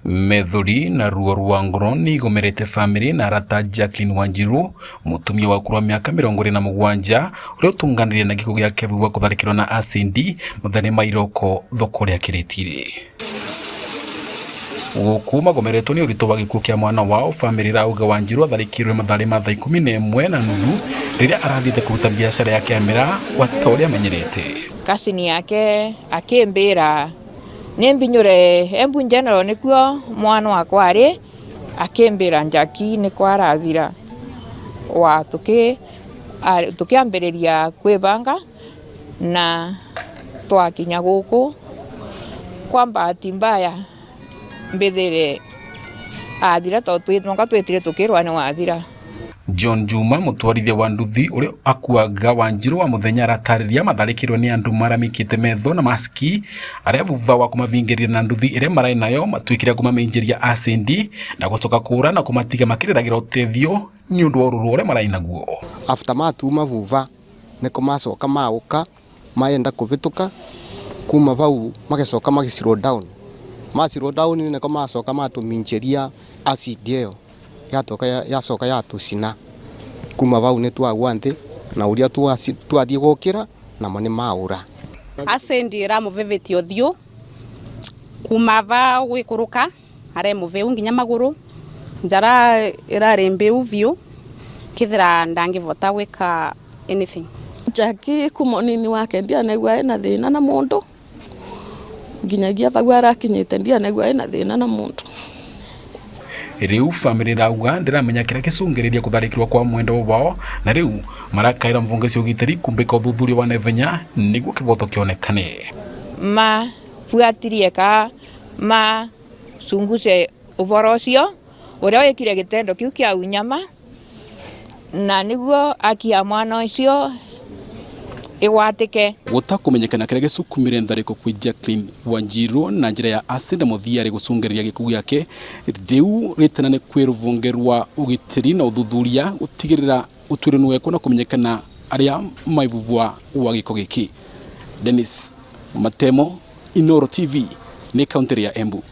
Methori na ruo rwa ngoro nĩ igomerete bamĩrĩ na arata Jacqueline Wanjiru, mũtumia wa ũkũrũ wa mĩaka 27 ũrĩa ũtũnganĩire na gĩkuũ gĩake thutha wa kũtharĩkĩrwo na acindi mathaa-inĩ ma iroko thoko rĩa Kĩrĩtiri. Gũkũ magomeretwo nĩ ũritũ wa gĩkuũ kĩa mwana wao, bamĩrĩ ĩrauga Wanjiru atharĩkĩirwo mathaa-inĩ ma thaa 11:30 rĩrĩa arathiĩte kũruta biacara yake ya mĩraa ta ũrĩa amenyerete. Cousin yake akĩmbĩra nĩmbinyũre Embu General nĩkuo mwana wakwa arĩ, akĩmbĩra Jackie nĩkwo arathira wa tũkĩambĩrĩria kwĩbanga na twakinya gũkũ kwa bahati mbaya mbĩthĩre athira tondũ mwaka twĩtire tũkĩrwo nĩ wathira. John Juma mũtwarithia wa nduthi ũrĩa akuaga Wanjiru wa mũthenya aratarĩria matharĩkĩirwo nĩ andũ maramĩkĩte metho na maski arĩa thutha wa kũmavingĩria na nduthi ĩrĩa maraĩ nayo matuĩkire kũmamĩinjĩria acindi na gũcoka kũra na kũmatiga makĩrĩragĩra ũteithio nĩ ũndũ wa ũrũrũ ũrĩa maraĩ naguo. After matuma vuva niko macoka maũka maenda kũvĩtũka kuma vau magĩcoka magĩ slow down, ma slow down niko macoka matũminjĩria acid ĩyo yatoka yacoka yatũcina kuma vau nĩ twagwa nthĩ na ũrĩa twathiĩ gũkĩra namo nĩ maũra. Acid ĩramũvĩvĩtie ũthiũ kuma va gwĩkũrũka arĩ mũvĩu nginya magũrũ njara ĩrarĩ mbĩu biũ kithira ndangĩvota gwĩka anything. Jackie kuma ũnini wake ndianaigua ena thĩna na mũndũ nginyagia vau arakinyĩte ndianaigua ena thĩna na mũndũ. Rĩu bamĩrĩ ĩrauga ndĩramenya kĩrĩa gĩcũngĩrĩirie kũtharĩkĩrwo kwa mwendwa wao na rĩu marakaĩra mbunge cia ũgitĩri kumbĩka ũthuthuria wa naihenya nĩguo kĩboto kĩonekane. Mabuatirie ka macunguse ũboro ũcio ũrĩa wĩkire gĩtendo kĩu kĩa unyama na nĩguo haki ya mwana ũcio ĩgwatĩke. Gũtakũmenyekana kĩrĩa gĩcukumire ntharĩko kwĩ Jacqueline Wanjiru na njĩra ya acid mũthia arĩ gũcũngĩrĩria gĩkuũ gĩake rĩu rĩtana nĩ kwĩ rũhonge rwa ũgitĩri na ũthuthuria gũtigĩrĩra ũtuĩria nĩwekwo na kũmenyekana arĩa maivuvua wa gĩko gĩkĩ. Dennis Matemo, Inooro TV, nĩ kaũntĩ ya Embu.